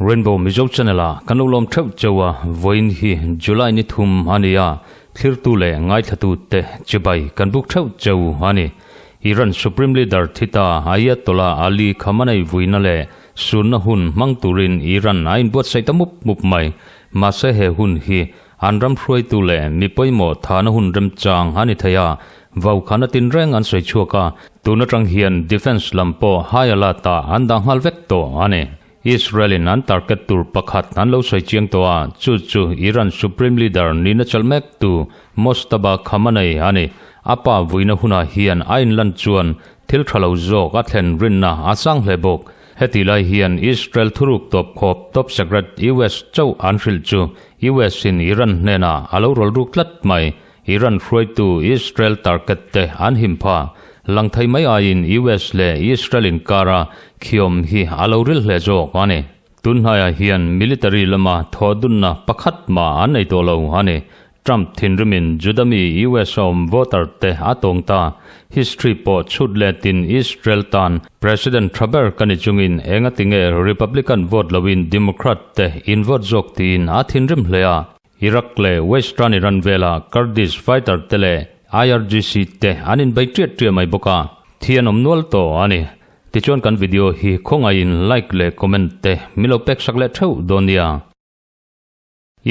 Rainbow Mizo Channel ah kan lo lawm theuh cheu a, vawiin hi July ni thum a ni a, thlirtu leh ngaithlatu te chibai kan buk theuh cheu a ni. Iran Supreme Leader Thita Ayatollah Ali Khamenei vuina leh sunna hun hmang turin Iran a inbuatsaih ta mup mup mai. Mahse he hun hi an ram hruaitu leh mi pawimawh thana hun remchang a ni thei a, vaukhana tinreng an sawi chhuak a, tun atang hian defence lam pawh high alert ah an dah nghal vek tawh a ni. Israel-in an target tur pakhat an lo sawi chiang tawh a, chu chu Iran Supreme Leader nihna chalh mektu Mojtaba Khamenei a ni. A pa vuina hunah hian a inlan chuan thil tha lo zawk a thlen rinna a sang hle bawk. Heti lai hian Israel thuruk tawp khawp top secret US chauh an hrilh chu US in Iran hnenah a lo rawl ruk tlat mai. Iran hruaitu Israel target te an him pha. Lang thei mai aiin US leh Israel inkara khiawm hi a lo ril hle zawk a ni. Tunhnaiah hian military lama thawhdunna pakhat mah an nei tawh lo a ni. Trump thinrimin Juda mi US a awm voter te a tawng ta. History pawh chhut letin Israel tan President tha ber ka ni chungin enga tinge Republican vote loin Democrat te in vote zawk tiin a thinrim hle a. Iraq leh Western Iran vela Kurdish fighter te leh IRGC te an inbei triat triah mai bawk a. Thi an awm nual tawh a ni. Tichuan kan video hi khawngaihin like leh comment te min lo pek sak leh theuh dawn nia.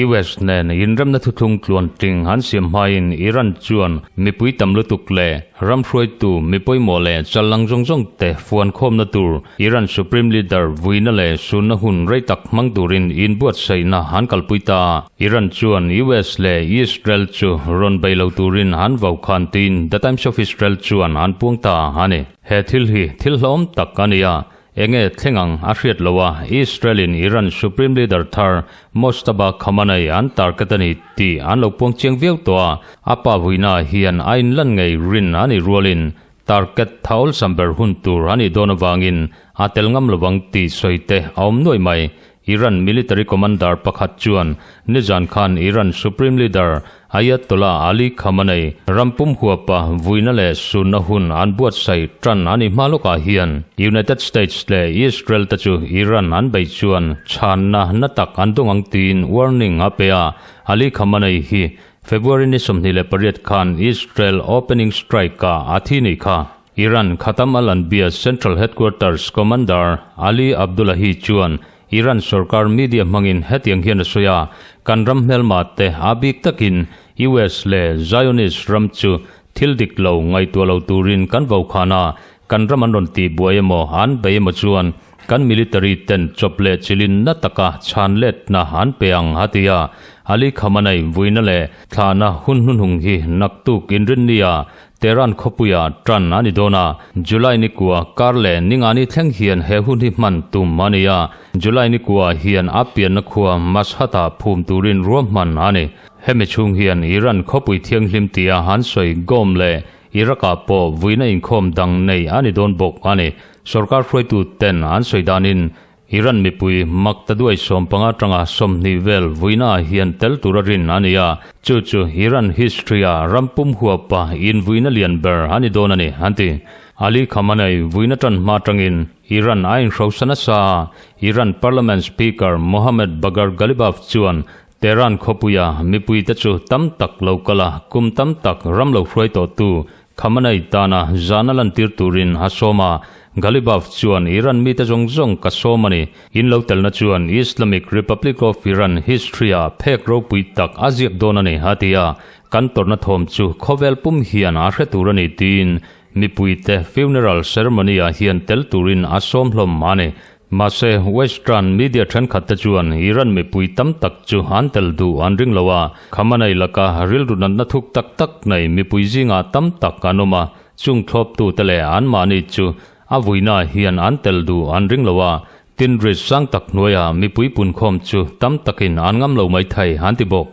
US nen inremna thuthlung tluan ting an siam hmain Iran chuan mipui tam lutuk leh ram hruaitu mi pawimawh leh challang zawng zawng te fuan khawmna tur Iran Supreme Leader vuina leh sunna hun rei tak hmang turin inbuatsaihna an kalpui ta. Iran chuan US leh Israel chu rawn bei lo turin an vau khan tiin The Times of Israel chuan an puang ta a ni. He thil hi thil hlawm tak a ni a, Enge thleng ang a hriat lo a, Israel in Iran Supreme Leader thar Mojtaba Khamenei an target a ni tih an lo puang chiang viau tawh a, a pa vuina hian a inlan ngei rin a nih rualin target tha awlsam ber hun tur a nih dawn avangin a tel ngam lovang tih sawi te a awm nuai mai. Iran military commander pakhat chuan nizan khan Iran Supreme Leader Ayatollah Ali Khamenei ram pum huapa vuina leh sunna hun an buatsaih tan a ni hma lawkah hian United States leh Israel te chu Iran an bei chuan chhanna na tak an dawng ang tiin warning a pe a. Ali Khamenei hi February ni 28 khan Israel opening strike-ah a thi ni kha. Iran Khatam al-Anbiya Central Headquarters Commander Ali Abdullahi chuan Iran sorkar media hmangin hetiang hian a sawi a, Kan ram hmelma te a bik takin US leh Zionist ram chu thil dik lo ngaihtuah lo turin kan vokhan a, kan ram an rawn tih buai emaw an bei emaw chuan kan military ten chawp leh chilin na taka chhan letna an pe ang a ti a. Ali Khamenei vuina leh thlahna hun hnuhnung hi naktuk inrinnia Tehran khawpuia tan a ni dawn a, July ni kua kar leh ningani thleng hian he hun hi hman tum a ni a, July ni kua hian a pianna khua Mashhad-ah phum turin ruahman a ni. Hemi chhung hian Iran khawpui thianghlim tia an sawi Qom leh Iraq-ah pawh vuina inkhawm dang nei a ni dawn bawk a ni. Sorkar hruaitu ten an sawi danin Iran mipui mak ta duai 15 atanga 20 vel vuina ah hian tel tura rin a ni a, chu chu Iran history-a ram pum huapa invuina lian ber a ni dawn a ni, an ti. Ali Khamenei vuina tan hma atangin Iran a inhrosa nasa a, Iran Parliament Speaker Mohammad Bagher Ghalibaf chuan Tehran khawpuia mipuite chu tam tak lo kal a, kum tam tak ram lo hruai tawhtu Khamenei tana zan a lantir turin a sawm a, Ghalibaf chuan Iran mite zawng zawng ka sawm a ni. In lo telna chuan Islamic Republic of Iran history-ah phek ropui tak a ziak dawn a ni, a ti a, kan tawrhna thawm chu khawvel pum hian a hre tur a ni tiin mipuite funeral ceremony-ah hian tel turin a sawm hlawm a ni. Mahse, Western media thenkhat te chuan Iran mipui tam tak chu an tel duh an ring lo a, Khamenei laka rilru natna thuk tak tak nei mipui zingah tam tak an awm a, chung thlawptu te leh anmahni chu a vuina hian an tel duh an ring lo a, tin ri sang tak hnuaia mipui punkhawm chu tam takin an ngam lo mai thei an ti bawk.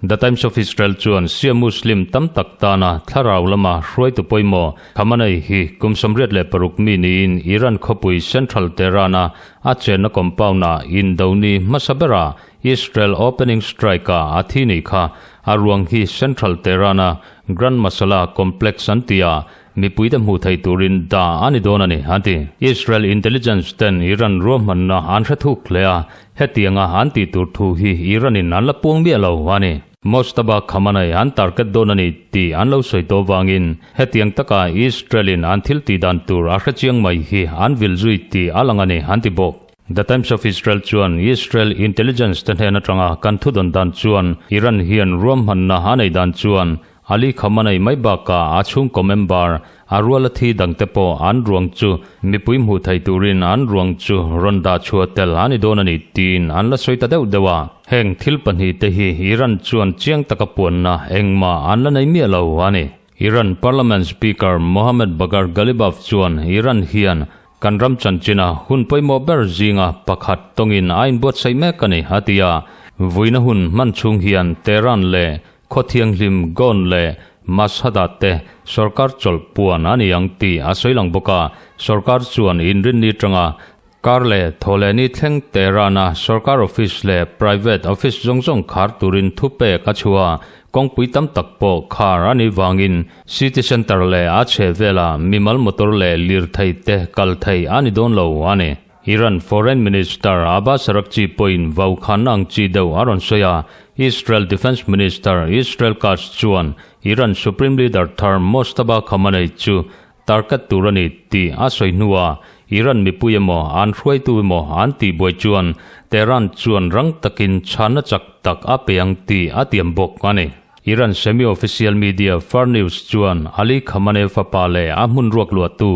The Times of Israel chuan Shia Muslim tam tak tana thlarau lama hruaitu pawimawh Khamenei hi kum 86 mi niin Iran khawpui Central Tehran-a a chenna compound-ah indoni hmasa bera Israel opening strike-a a thi ni kha a ruang hi Central Tehran-a Grand Masala Complex an ti a, mipuite hmuh thei turin dah a ni dawn a ni, an ti. Israel intelligence ten Iran ruahmanna an hre thuk hle a, hetianga an tih tur thu hi Iran-in an la puang miah lo a ni. Mojtaba Khamenei an target dawn a ni tih an lo sawi tawh vangin hetiang taka Israel-in an thil tih dan tur a hre chiang mai hi an vil zui tih a lang a ni, an ti bawk. The Times of Israel chuan Israel intelligence te hnen atanga kan thudawn dan chuan Iran hian ruahmanna a nei dan chuan Ali Khamenei mai bakah a chhungkaw member a ruala thi dangte pawh an ruang chu mipui hmuh thei turin an ruang chu rawn dah chhuah tel a ni dawn a ni tiin an la sawi ta deuh deuh a. Heng thil pahnihte hi Iran chuan chiang taka puanna engmah an la nei miah lo a ni. Iran Parliament Speaker Mohammad Bagher Ghalibaf chuan Iran hian kan ram chanchina hun pawimawh ber zinga pakhat tawngin a inbuatsaih mek a ni a ti a. Vuina hun hman chhung hian Tehran leh Khaw thianghlim Gon leh Mashhad-ah te sorkar chawlh puan a ni ang tih a sawi lang bawk a, sorkar chuan inrinni atanga kar leh thawhlehni thleng Tehran-a sorkar office leh private office zawng zawng khar turin thupek a chhuah a, kawngpui tam tak pawh khar a nih vangin city centre leh a chhehvelah mimal motor leh lirthei te kal thei a ni dawn lo a ni. Iran Foreign Minister Abbas Araghchi pawhin vaukhanna ang chi deuh a rawn sawi a, Israel Defence Minister Israel Katz chuan Iran Supreme Leader thar Mojtaba Khamenei chu target tur a ni tih a sawi hnuah Iran mipui emaw an hruaitu emaw an tihbuai chuan Tehran chuan rang takin chhanna chak tak a pe ang tih a tiam bawk a ni. Iran semi-official media Far News chuan Ali Khamenei fapa leh a hmun ruak luahtu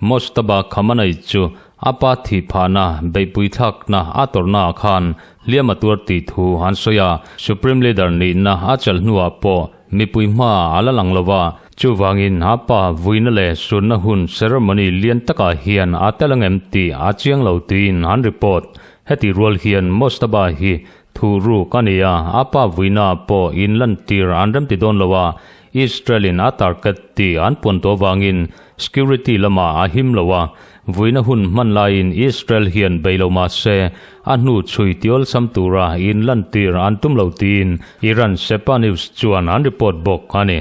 Mojtaba Khamenei chu A pa thih phahna, beihpui thlakna a tawrhnaah khan hliam a tuar tih thu an sawi a, Supreme Leader nihna a chelh hnuah pawh mipui hmaah a la lang lo va, chuvangin a pa vuina leh sunna hun ceremony lian takah hian a tel angem tih a chiang lo tiin an report. Heti rual hian Mojtaba hi Thu ruk a ni a, a pa vuinaah pawh inlantir an remti dawn lo a, Israel-in a target tih an puan tawh avangin security lamah a him lo a, vuina hun hman laiin Israel hian bei lo mah se a hnu chhui ti awlsam tura inlantir an tum lo tiin Iran Sepa News chuan an report bawk a ni.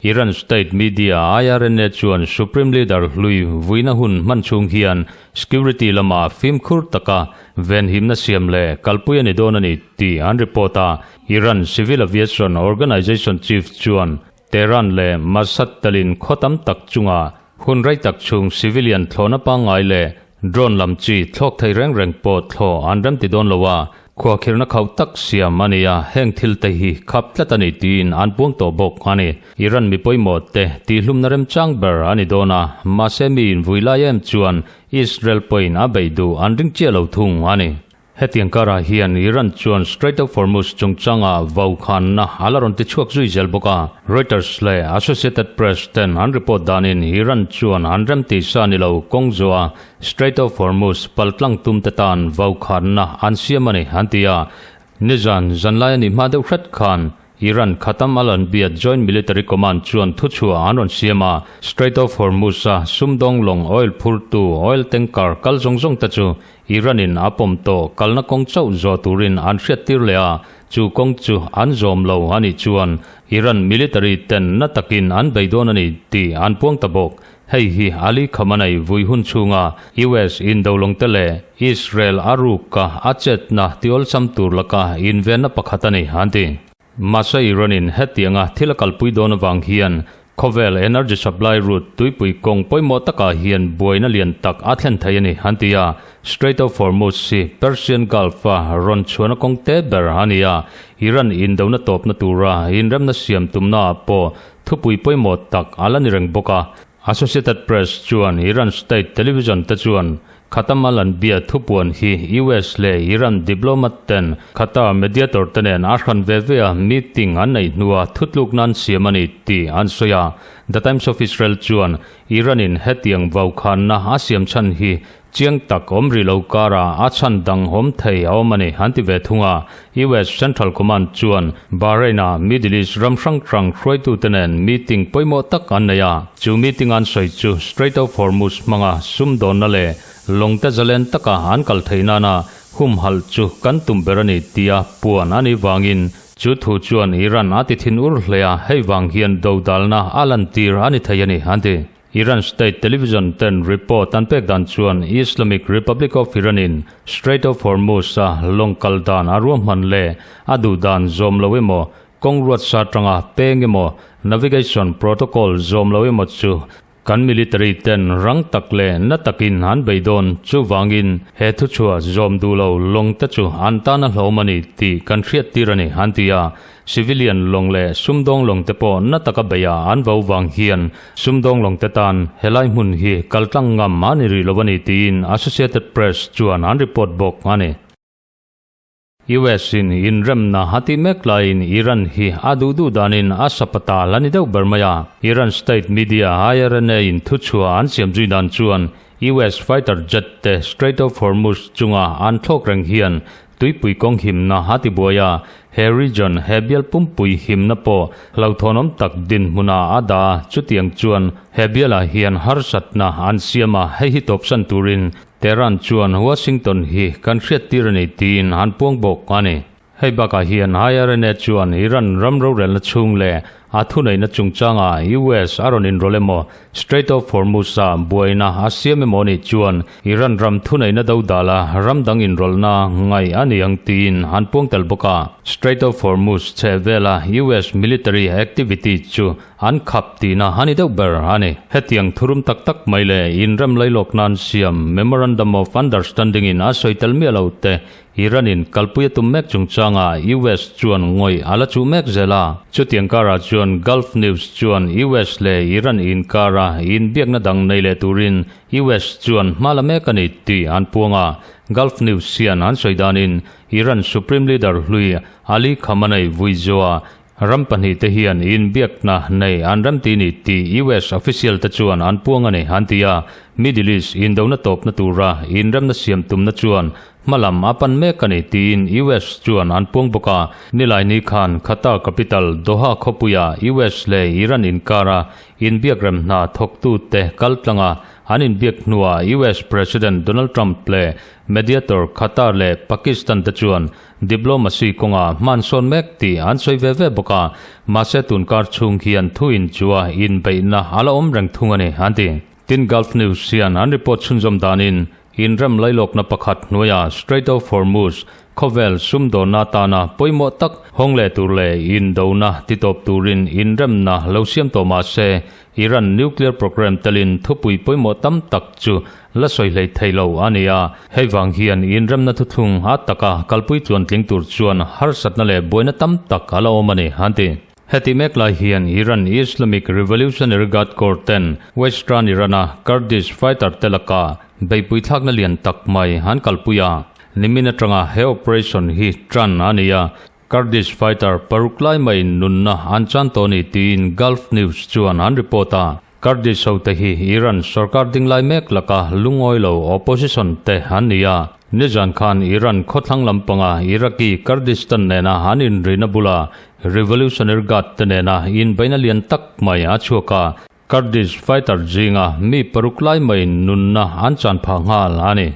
Iran state media IRNA chuan Supreme Leader hlui vuina hun hman chhung hian security lama fimkhur taka venhimna siam leh kalpui a ni dawn a ni tih an report a. Iran Civil Aviation Organization chief chuan Tehran leh Mashhad telin khaw tam tak chunga hun rei tak chhung civilian thlawhna pangngai leh Drone lam chi thlawk thei reng reng pawh thlawh an remti dawn lo a, khuakhirhna khauh tak siam a ni a, heng thil te hi khap tlat a ni tiin an puang tawh bawk a ni. Iran mi pawimawh te tihhlumna remchang ber a ni dawn a, mahse mi invui lai em chuan Israel pawhin a beih duh an ring chiah lo thung a ni. Hetiang karah hian Iran chuan Strait of Hormuz chungchanga vaukhanna a la rawn ti chhuak zui zel bawk a. Reuters leh Associated Press ten an report danin Iran chuan an remti sa ni lo kawng zuah Strait of Hormuz paltlang tumte tan vaukhanna an siam a ni an ti a. Nizan zanlai a nih hma deuh hret khan Iran Khatam al-Anbiya Joint Military Command chuan thuchhuah an rawn siam a, Strait of Hormuz-a sumdawng lawng oil phurtu oil tanker kal zawng zawng te chu Iran-in a pawm tawh kalna kawng chauh zawh turin an hriattir leh a, chu kawng chu an zawm lo a nih chuan Iran military ten na takin an bei dawn a ni tih an puang ta bawk. Hei hi Ali Khamenei vui hun chhunga US indolawngte leh Israel a ruka a chetna ti awlsam tur laka invenna pakhat a ni, an ti. Mahse Iran-in hetianga thil a kalpui dawn avang hian khawvel energy supply route tuipui kawng pawimawh takah hian buaina lian tak a thlen thei a ni, an ti a. Strait of Hormuz hi Persian Gulf-a rawn chhuahna kawng te ber a ni a, Iran indona tawpna tura inremna siam tumnaah pawh Thupui pawimawh tak a la ni reng bawk a, Associated Press chuan Iran state television te chuan Khatam al-Anbiya thupuan hi US leh Iran diplomat ten Qatar mediator te nen a hran ve ve a meeting an neih hnua thutlukna an siam a ni tih an sawi a. The Times of Israel chuan Iran-in hetiang vaukhanna a siam chhan hi Chiang tak awm rih lo karah a chhan dang awm thei a awm a ni, an ti ve thung a. US Central Command chuan Bahrain-a Middle East ram hrang hrang hruaitute nen meeting pawimawh tak an nei a. Chu meeting an sawi chu Strait of Hormuz hmanga sumdawnna leh lawngte zalen taka an kal theih nana humhalh chu kan tum ber a ni tia puan a nih vangin chu thu chuan Iran a ti thin ur hle a, hei vang hian dodalna a lantir a ni thei a ni, an ti. Iran state television ten report an pek dan chuan Islamic Republic of Iran in Strait of Hormuz a lawng kal dan a ruahman leh a duh dan zawm lo emaw, kawng ruat sa atanga peng emaw, navigation protocol zawm lo emaw chu kan military ten rang tak leh na takin an bei dawn. Chuvangin he thuchhuah zawm duh lo lawng te chu an tan a hlawm a ni tih kan hriat tir a ni, an ti a. Civilian lawng leh sumdawng lawng te pawh na taka beia an vo vang hian sumdawng lawng te tan helai hmun hi kaltlang ngam a ni rih lo a ni tiin Associated Press chuan an report bawk a ni. US in inremna a tih mek laiin Iran hi a duh duh danin a sapata la ni deuh ber mai a. Iran state media IRNA in thuchhuah an siam zui dan chuan US fighter jet te Strait of Hormuz chunga an thlawk reng hian Tuipui kawng himna a ti buai a, he region, he bial pumpui himna pawh hlauhthawnawm tak dinhmunah a dah a, chutiang chuan he bialah hian harsatna an siam a, hei hi tawpsan turin Tehran chuan Washington hi kan hriattir a ni tiin an puang bawk a ni. Hei bakah hian IRNA chuan Iran ram rorelna chhung leh a thuneihna chungchangah US a rawn inrawlh emaw, Strait of Hormuz-a buaina a siam emaw nih chuan Iran ram thuneihna dodala ram dang inrawlhna ngaih a ni ang tiin an puang tel bawk a. Strait of Hormuz chhehvela US military activity chu an khap tihna a ni deuh ber a ni. Hetiang thurum tak tak mai leh inrem lailawk nan siam Memorandum of Understanding-in a sawi tel miah lo te Iran-in kalpui a tum mek chungchangah US chuan ngawih a la chuh mek zel a. Chutiang karah chuan Gulf News chuan US leh Iran inkara inbiakna dang nei leh turin US chuan hma la mek a ni tih an puang a. Gulf News hian an sawi danin Iran Supreme Leader hlui Ali Khamenei vuizoa Ram pahnihte hian inbiakna nei an remti ni tih US official te chuan an puang a ni, an ti a. Middle East indona tawpna tura inremna siam tumna chuan hmalam a pan mek a ni tiin US chuan an puang bawk a. Nilaini khan Qatar capital Doha khawpuia US leh Iran inkara inbiakrem hna thawktute kaltlanga an inbiak hnuah US President Donald Trump leh mediator Qatar leh Pakistan te chuan Diplomacy kawngah hman sawn mek tih an sawi ve ve bawk a, mahse tun kar chhung hian thu inchua inbeihna a la awm reng thung a ni, an ti. Tin Gulf News hian an report chhunzawm danin inrem lailawkna pakhat hnuaia Strait of Hormuz khawvel sumdawnna atana pawimawh tak hawng leh tur leh indona titawp turin inremna lo siam tawh mahse Iran nuclear program telin thupui pawimawh tam tak chu la sawi hlei thei lo a ni a, hei vang hian inremna thuthlung a taka kalpui tluan tling tur chuan harsatna leh buaina tam tak a la awm a ni, an ti. Heti mek lai hian Iran Islamic Revolutionary Guard Corps ten Western Iran-a Kurdish fighter te laka beihpui thlakna lian tak mai an kalpui a, nimin atanga he operation hi tan a ni a, Kurdish fighter paruk lai maiin nunna an chan tawh a ni tiin Gulf News chuan an report a. Kurdish hote hi Iran sorkar ding lai mek laka lungawi lo opposition te an ni a. Nizan khan Iran khawthlang lampanga Iraqi Kurdistan nena an inrina bula Revolutionary Guard te nena inbeihna lian tak mai a chhuak a. Kurdish fighter zinga mi paruk lai maiin nunna an chan phah nghal a ni.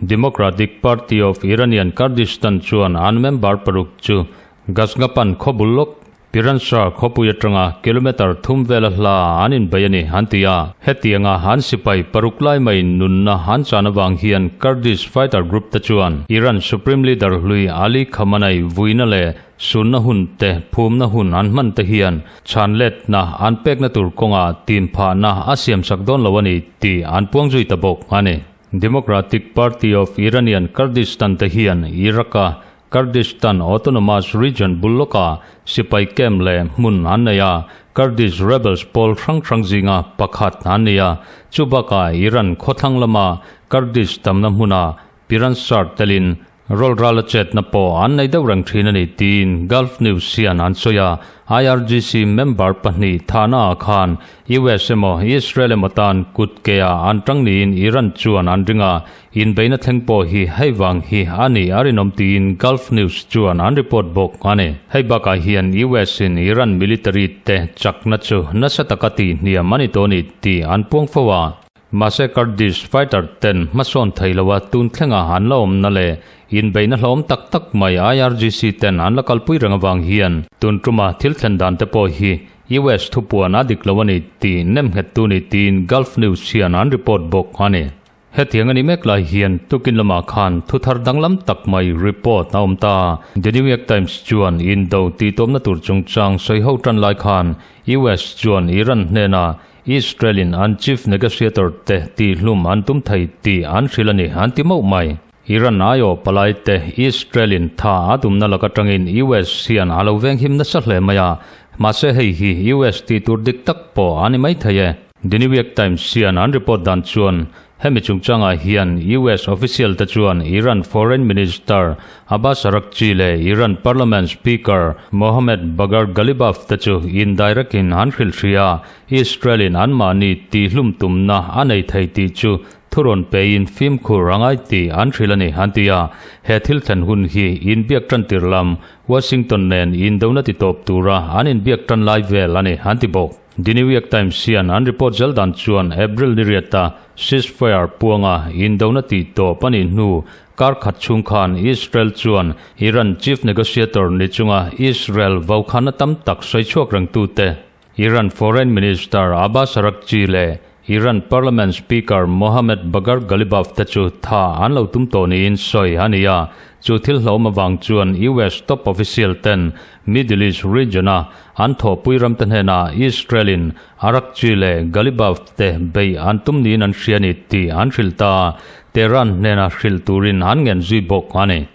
Democratic Party of Iranian Kurdistan chuan an member paruk chu Gazgapan khawbul lawk, Piranshahr khawpui atanga kilometre thum vela hla an inbei a ni, an ti a. Hetianga an sipai paruk lai maiin nunna an chan avang hian Kurdish fighter group te chuan Iran Supreme Leader hlui Ali Khamenei vuina leh sunna hun te phumna hun an hman te hian chhanletna an pekna tur kawngah tim phahna a siamsak dawn lo a ni tih an puang zui ta bawk a ni. Democratic Party of Iranian Kurdistan te hian Iraq-a Kurdistan Autonomous Region bul lawkah sipai camp leh hmun an nei a, Kurdish rebels pawl hrang hrang zinga pakhat an ni a. Chu bakah Iran khawthlang lama Kurdish tamna hmuna Piransar telin Rawlral a chetna pawh an nei deuh reng thin a ni tiin Gulf News hian an sawi a, IRGC member pahnih thahna ah khan US emaw Israel emaw tan kut ke ah an tang niin Iran chuan an ring a, inbeihna thleng pawh hi hei vang hi a nih a rinawm tiin Gulf News chuan an report bawk a ni. Hei bakah hian US in Iran military te chakna chu nasa taka tihhniam a ni tawh a ni tih an puang fo a. Mahse Kurdish fighter ten hmasawn thei loa tun thlenga an la awmna leh inbeihna hlawm tak tak mai IRGC ten an la kalpui reng avang hian tun tuma thil thlen dan te pawh hi US thupuan a dik lo a ni tih nemnghettu ni tiin Gulf News hian an report bawk a ni. Hetiang a ni mek lai hian tukin lamah khan thuthar danglam tak mai report a awm ta. The New York Times chuan indo tihtawmna tur chungchang sawi ho tan lai khan US chuan Iran hnena Israel-in an chief negotiator te tihhlum an tum thei tih an hrilh a ni, an ti mauh mai. Iran aiawh palai te Israel-in tha a tumna lak atangin US hian a lo venghim nasa hle mai a, mahse hei hi US tih tur dik tak pawh a ni mai thei e. The New York Times hian an report dan chuan Hemi chungchangah hian US official te chuan Iran Foreign Minister Abbas Araghchi leh Iran Parliament Speaker Mohammad Bagher Ghalibaf te chu indirect in an hrilh hria a, Israel in anmahni tihhlum tumna a nei thei tih chu thurawn pein fimkhur a ngai tih an hrilh a ni, an ti a. He thil thlen hun hi inbiak tantir lam Washington nen indona titawp tura an inbiak tan lai vel a ni, an ti bawk. The New York Times hian an report zel dan chuan April ni riata ceasefire puanga indona tih tawp a nih hnu kar khat chhung khan Israel chuan Iran chief negotiator ni chunga Israel vaukhana tam tak sawi chhuak rengtute Iran Foreign Minister Abbas Araghchi leh Iran Parliament Speaker Mohammad Bagher Ghalibaf te chu tha an lo tum tawh niin sawi a ni a. Chu thil hlauhawm avang chuan US top official ten Middle East region-a an thawhpui ramte hnenah Israel-in Araghchi leh Ghalibaf te beih an tum niin an hria a ni tih an hrilh ta a, Tehran hnena hrilh turin an ngen zui bawk a ni.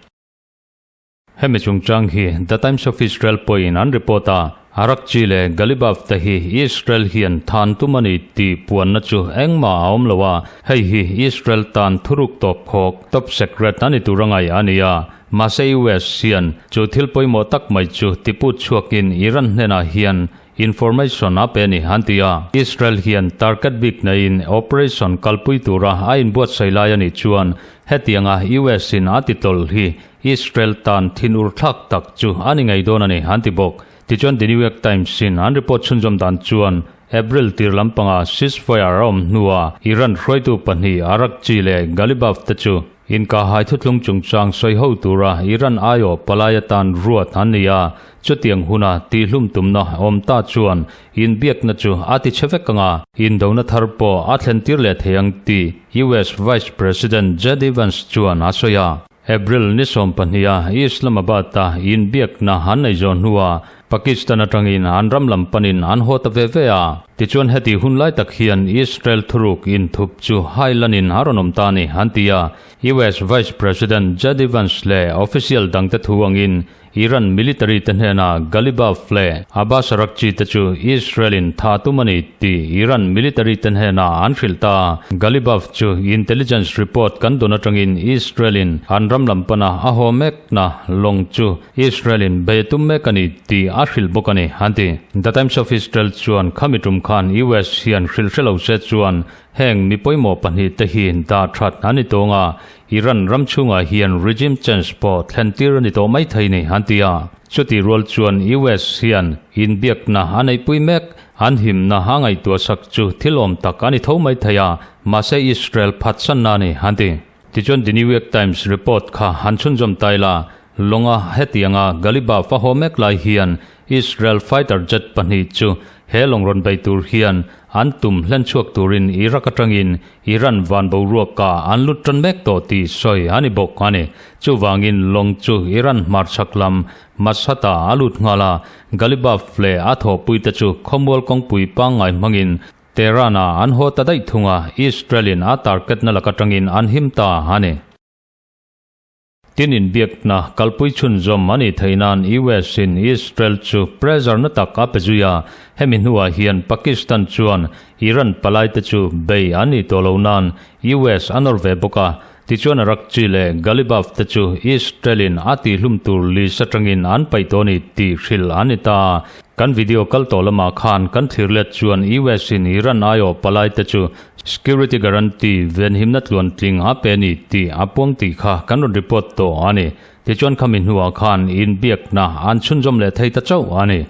Hemi chungchang hi The Times of Israel pawhin an report a, Araghchi leh Ghalibaf te hi Israel hian than tum a ni tih puanna chu engmah a awm lo a, hei hi Israel tan thuruk tawp khawk, top secret, a ni tur a ngaih a ni a. Mahse US hian chu thil pawimawh tak mai chu tiput chhuakin Iran hnenah hian information a pe a ni an ti a. Israel hian target bik neiin operation kalpui tura a inbuatsaih lai a nih chuan hetianga US in a ti tawlh hi Israel tan thinur thlak tak chu a ni ngei dawn a ni an ti bawk. Tichuan The New York Times in an report chhunzawm dan chuan April tir lampanga ceasefire a awm hnuah Iran hruaitu pahnih Araghchi leh Ghalibaf te chu Inkahhai thutlung chungchang sawi ho tura Iran aiawh palai atan ruat an ni a, chutiang huna tihhlum tumna awm ta chuan inbiakna chu a ti chhe vek ang a, indona thar pawh a thlen tir leh thei ang tih US Vice President JD Vance chuan a sawi a. April ni 12 a Islamabad-a inbiakna an nei zawh hnuah Pakistan atangin an ram lam panin an haw ta ve ve a. Tichuan heti hun lai tak hian Israel thuruk inthup chu hailanin a rawn awm ta a ni, an ti a. US Vice President JD Vance leh official dangte thu angin Iran military te hnenah Ghalibaf leh Abbas Araghchi te chu Israel-in tha tum a ni tih Iran military te hnenah an hrilh ta a. Ghalibaf chu intelligence report kan dawn atangin Israel-in an ram lam pana a haw mekna lawng chu Israel-in bei a tum mek a ni tih a hrilh bawk a ni, an ti. The Times of Israel chuan khami tum khan US hian hrilh hre lo se chuan heng mi pawimawh pahnih te hi dah that an ni tawng a, Iran ram chhungah hian regime change pawh thlen tir a ni tawh mai thei ni, an ti a. Chutih rual chuan US hian inbiakna a neihpui mek, an himna a ngaihtuah sak chu thil awm tak a ni tho mai thei a, mahse Israel phatsanna a ni, an ti. Tichuan The New York Times report kha han chhunzawm ta ila, lawnga hetianga Ghalibaf a haw mek lai hian Israel fighter jet pahnih chu he lawng rawn bei tur hian an tum hlen chhuak turin Iraq atangin Iran van boruaka an lut tan mek tawh tih sawi a ni bawk a ni. Chuvangin lawng chu Iran hmarchhak lam Mashhad-ah a lut nghal a, Ghalibaf leh a thawhpuite chu khawmual kawngpui pangngai hmangin Tehran-ah an haw ta daih thung a, Israel-in a target-na lak atangin an him ta a ni. Tin inbiakna kalpui chhunzawm a nih theih nan US-in Israel chu pressure na tak a pe zui a, hemi hnuah hian Pakistan chuan Iran palaite chu bei an nih tawh lo nan US a nawr ve bawk a. Tichuan Araghchi leh Ghalibaf te chu Israel-in a tihhlum tur list atangin an paih tawh a ni tih hrilh an ni ta. Kan video kal tawh lamah khan kan thlir let chuan US-in Iran aiawh palai te chu Security Guarantee venhimna tluantling a pe a ni tih a puang tih kha kan rawn report tawh a ni. Tichuan khami hnuah khan inbiakna an chhunzawm leh thei ta chauh a ni.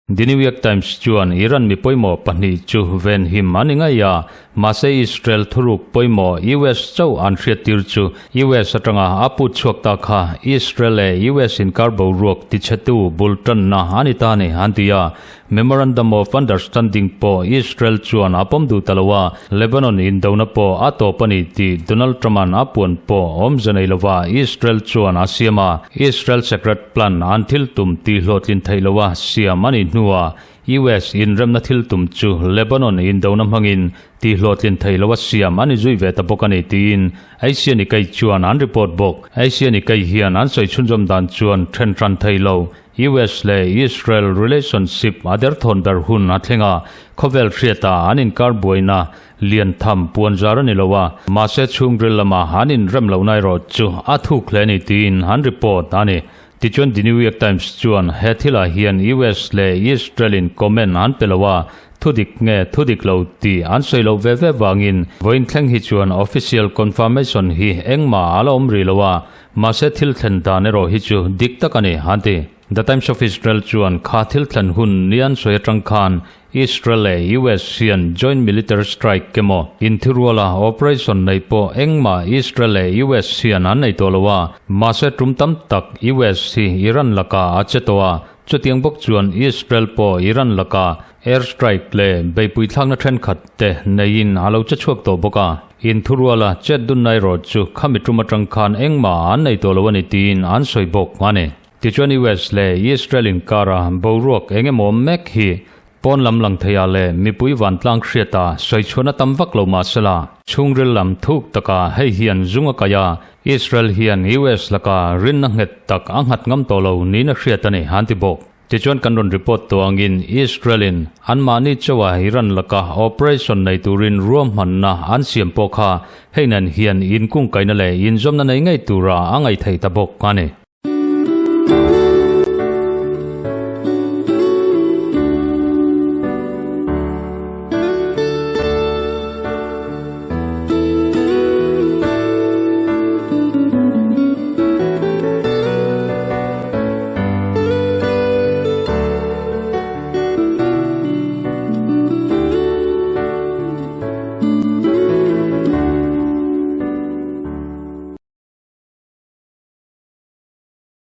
The New York Times chuan Iran mi pawimawh pahnih chu venhim an ni ngei a, mahse Israel thuruk pawimawh US chauh an hriattir chu US atanga a put chhuak ta kha Israel leh US inkar boruak tichhetu bul tanna a ni ta a ni an ti a. Memorandum of Understanding pawh Israel chuan a pawm duh ta lo a, Lebanon indona pawh a tawp a ni tih Donald Trump-a'n a puan pawh awmze nei lova Israel chuan a siam a. Israel Secret Plan an thil tum tih hlawhtlin theih loa siam a nih hnuah US inremna thil tum chu Lebanon indona hmangin tih hlawhtlin theih loa siam a ni zui ve ta bawk a ni tiin Asia Nikkei chuan an report bawk. Asia Nikkei hian an sawi chhunzawm dan chuan then hran thei lo US leh Israel relationship a derthawn ber hun a thleng a, khawvel hriata an inkar buaina lian tham puan zar a ni lo a, mahse chhungril lama an inrem lohna erawh chu a thuk hle a ni tiin an report a ni. Tichuan The New York Times chuan he thilah hian US leh Israel in comment an pe lo a, thudik nge thudik lo tih an sawi loh ve ve vangin vawiin thleng hi chuan official confirmation hi engmah a la awm rih lo a, Mahse thil thlen dan erawh hi chu dik tak a ni, an ti. The Times of Israel chuan kha thil thlen hun ni an sawi atang khan Israel leh US hian joint military strike emaw inthiruala operation nei pawh engmah Israel leh US hian an nei tawh lo a, mahse tum tam tak US hi Iran lakah a che tawh a, chutiang bawk chuan Israel pawh Iran lakah air strike leh beihpui thlakna thenkhat te neiin a lo che chhuak tawh bawk a. Inthuruala chet dunna erawh chu khami tum atang khan engmah an nei tawh lo a ni tiin an sawi bawk a ni. Tichuan US leh Israel inkara boruak eng emaw mek hi pawn lam lang theiah leh mipui vantlang hriata sawi chhuahna tam vak lo mah sela, chhungril lam thuk taka hei hian zung a kai a, Israel hian US laka rinna nghet tak a nghat ngam tawh lo niin a hriat a ni an ti bawk. Tichuan kan rawn report tawh angin Israel-in anmahni chauha Iran laka operation nei turin ruahmanna an siam pawh kha hei nen hian inkungkaihna leh inzawmna nei ngei tura a ngaih theih ta bawk a ni.